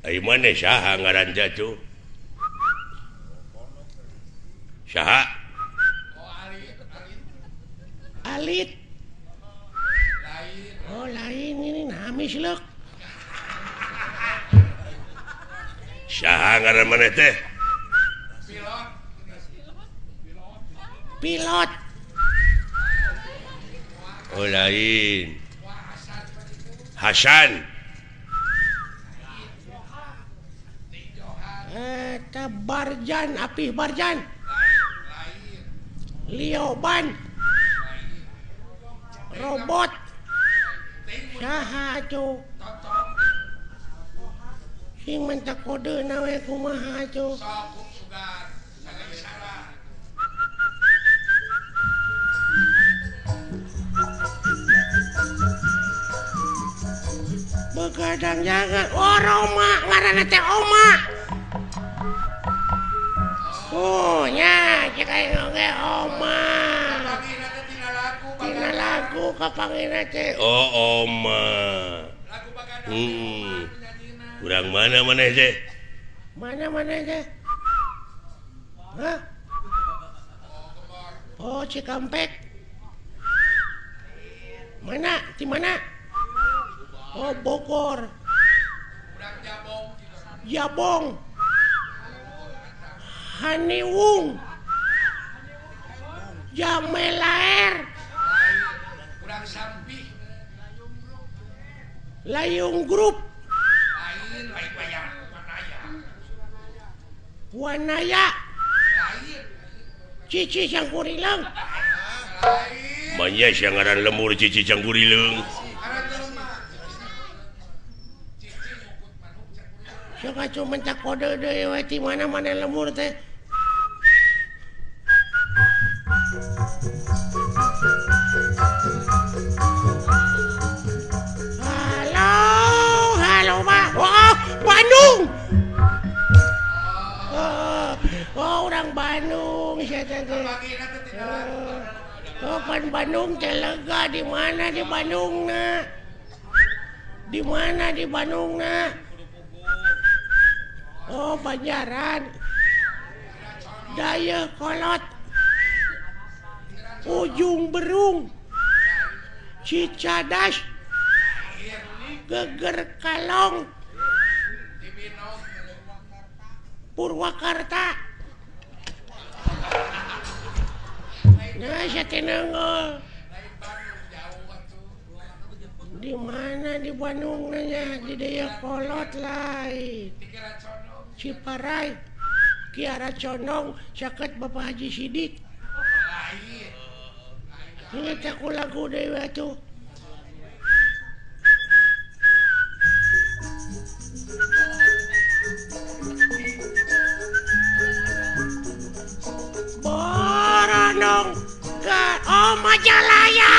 Ai maneh saha ngaran teh atuh? Saha? Alit. Oh lain ini nami silek. Saha ngaran maneh teh? Pilot. Pilot. Oh lain. Hasan. Eta Barjan, Apih Barjan. Lioban. Robot. Saha atuh? Sing menta kodeuna we kumaha atuh? Begadang jangan. Oh Roma, ngaranna teh Oma. Oh nya, cek aing oge Oma. Tina lagu kapangina teh. Oh Oma. Urang mana maneh teh? Mana maneh teh? Hah? Oh Cikampek. Mana? Di mana? Oh Bogor. Jabong. Haniwung. Jamelaer. Layung Group. Wanaya. Cici Cangkurileung. Manya sia ngaran lemur Cici Cangkurileung. Sok atuh mentak kode deui we ti mana-mana lemur teh. Halo, halo Ma. Oh, Bandung. Oh, orang Bandung sia teh. Oh, pan Bandung teh lega di mana di Bandungna? Di mana di Bandungna? Oh, Banjaran. Dayakolot. Ujung Berung. Cicadas. Geger Kalong. Purwakarta. Nah, sia teh neunggeul. Di mana di Bandung nya? Di Dayakolot lain. Ciparai, Kiara Condong, caket Bapak Haji Sidik. Ingat aku lagu deui atuh. Boronong ke oh Majalaya.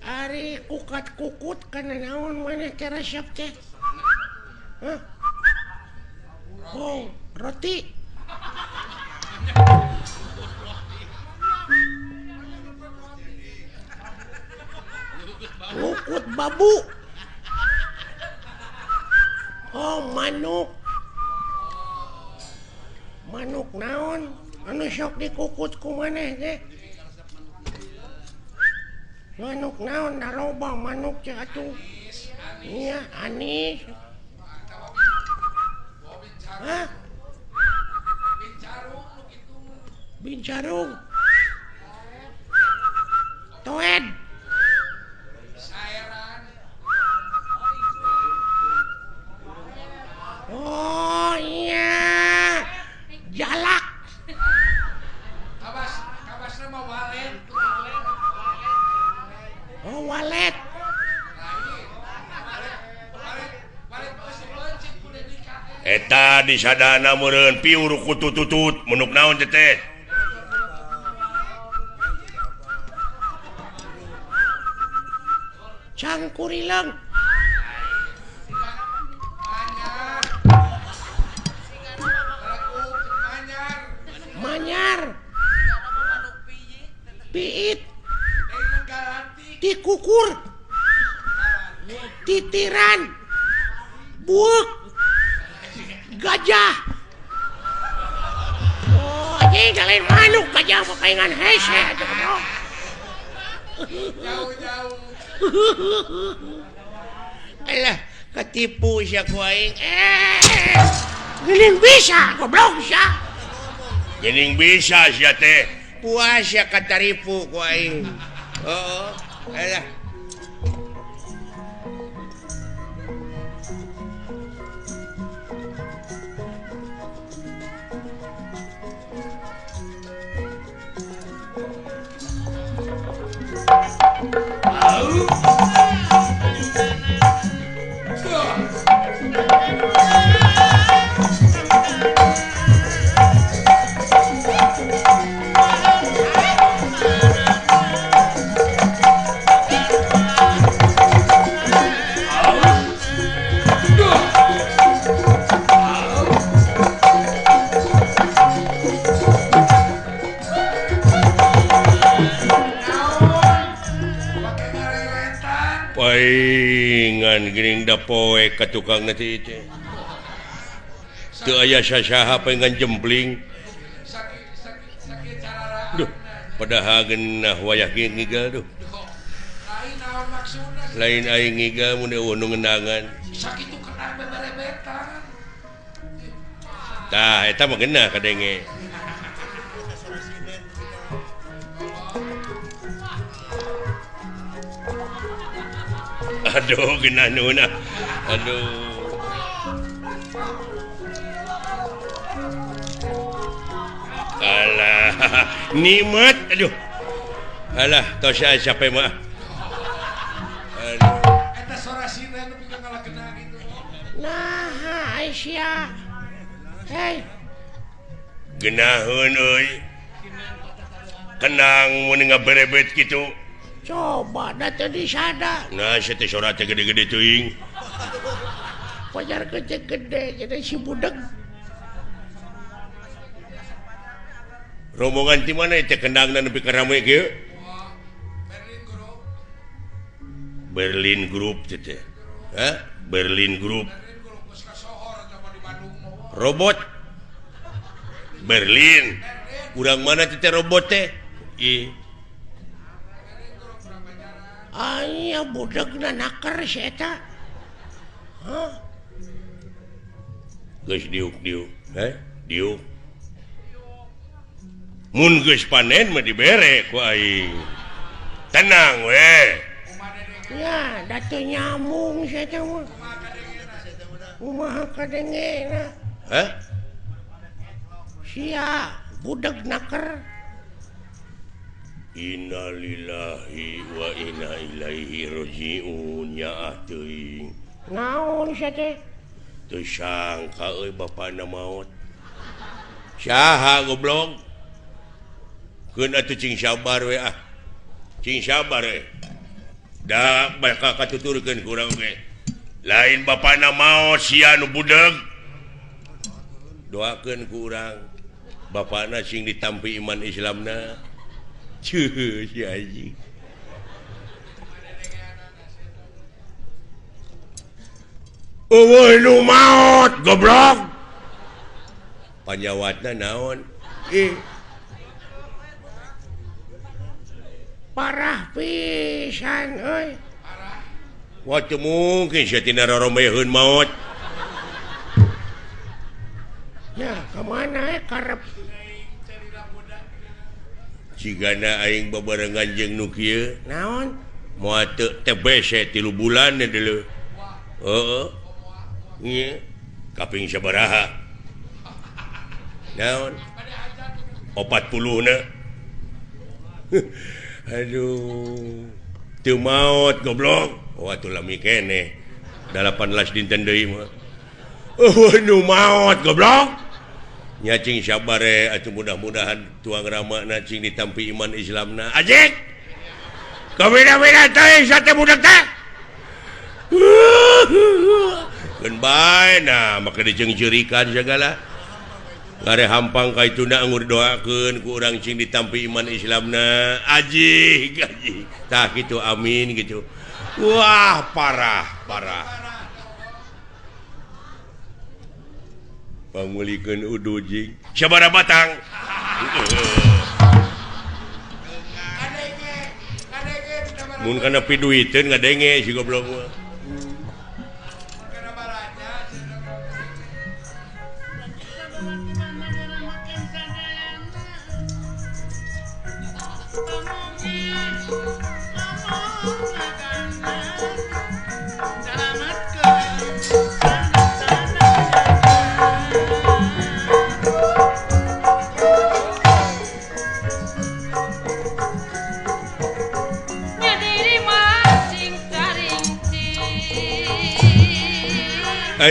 Ari kukat kukut kana naon maneh teh resep teh? Hah? Oh, roti. Kukut babu. Oh, manuk. Manuk naon? Anu sok dikukut ku maneh teh? Manuk naon da loba manuk teh atuh. Nya anis. Hah? Bincarung. Toed. Oh iya. Jalak. Kabasna mah walet. Oh walet. Eta disadana meureun piur kutututut menuk naon teh teh. Cangkurileung. Pikiran buuk gajah. Oh, anjing lain manuk gajah mah paingan hese atuh goblok. Jauh-jauh. Alah, ketipu sia ku aing. Geuning bisa goblok sia. Geuning bisa sia teh. Puas sia kataripu ku aing. Heeh. Alah. Paingan geuning da poe ka tukang teh teh. Teu aya sasaha paingan jempling. Duh, padahal geunah wayah kieu ngigal duh. Lain aing ngigal mun eueuh nu ngendangan. Sakitu kenang beberebetan. Tah eta mah geunah kadenge. Aduh geunah nuhun ah. Aduh. Alah, nikmat aduh. Alah, tos aya capek mah. Aduh. Eta sora siren nu pikeun ngalageuna kitu. Nah, Aisyah. Hei. Geunaheun euy. Kenang mun ngaberebet kitu. Coba da teu disada. Nah, sia teh sora teh gede-gede teuing. Pajar gede-gede jadi si budeg. Rombongan ti mana teh kendangna nepi ka rame kieu? Berlin Group. Berlin Group teh teh. Hah? Berlin Group. Berlin Group geus kasohor eta mah di Bandung mah. Robot. Berlin. Urang mana teh robot teh? Ih. Aya budegna naker si eta. Hah? Geus diuk-diuk, heh? Diuk. Mun geus panen mah dibere ku aing. Tenang we. Ya, da teu nyambung si eta mah. Kumaha kadengena? Hah? Sia budeg naker. Innalillahi wa inna ilaihi rajiun ya teuing. Naon sia teh? Teu sangka euy bapana maot. Saha goblok? Keun atuh cing sabar we ah. Cing sabar we. Da bakal katuturkeun ku urang ge. Lain bapana maot sia nu budeg. Doakeun ku urang bapana sing ditampi iman Islamna. Cuh, si anjing. Eueuh nu maot goblok. Panyawatna naon? Ih. Parah pisan euy. Wah teu mungkin sia tina roromeheun maot. Ya, ka mana karep? Cigana aing babarengan jeung nu kieu. Naon? Moal teu TBC 3 bulan deuleu. Heeh. Nya kaping sabaraha? Naon? 40 na. Aduh. Teu maot goblok. Oh atuh lami keneh. 18 dinten deui mah. Oh nu maot goblok. Nya cing sabare atuh mudah-mudahan tuang ramana cing ditampi iman Islamna. Ajik. Kabeda-beda teh sate budak teh. Keun bae nah make diceungceurikan sagala. Ngare hampang ka ituna anggur doakeun ku urang cing ditampi iman Islamna. Ajik, ajik. Tah kitu amin gitu. Wah, parah, parah. Pangulikeun udu jing sabaraha batang. Mun kana piduiteun ngadenge si goblok mah.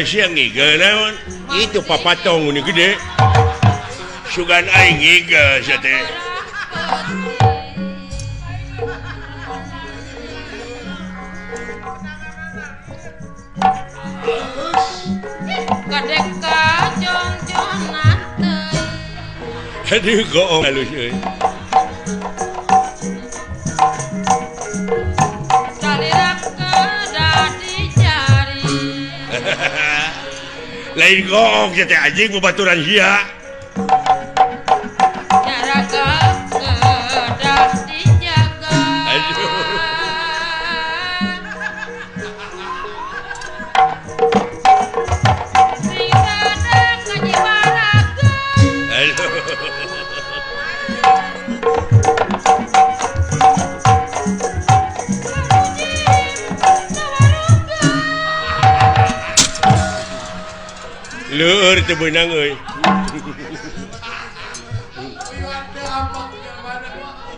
Siang ngigel naon? Itu papatong ini gede. Sugan aing ngigel sia teh. Kadeka jongjonan teuing. Aduh goong halus euy. Lain goong sia teh anjing babaturan sia. Jaraga kedah dijaga. Aduh. Sing sadar ngajibaraga. Aduh. Leur teu beunang euy. Uyuan teh ampek di mana.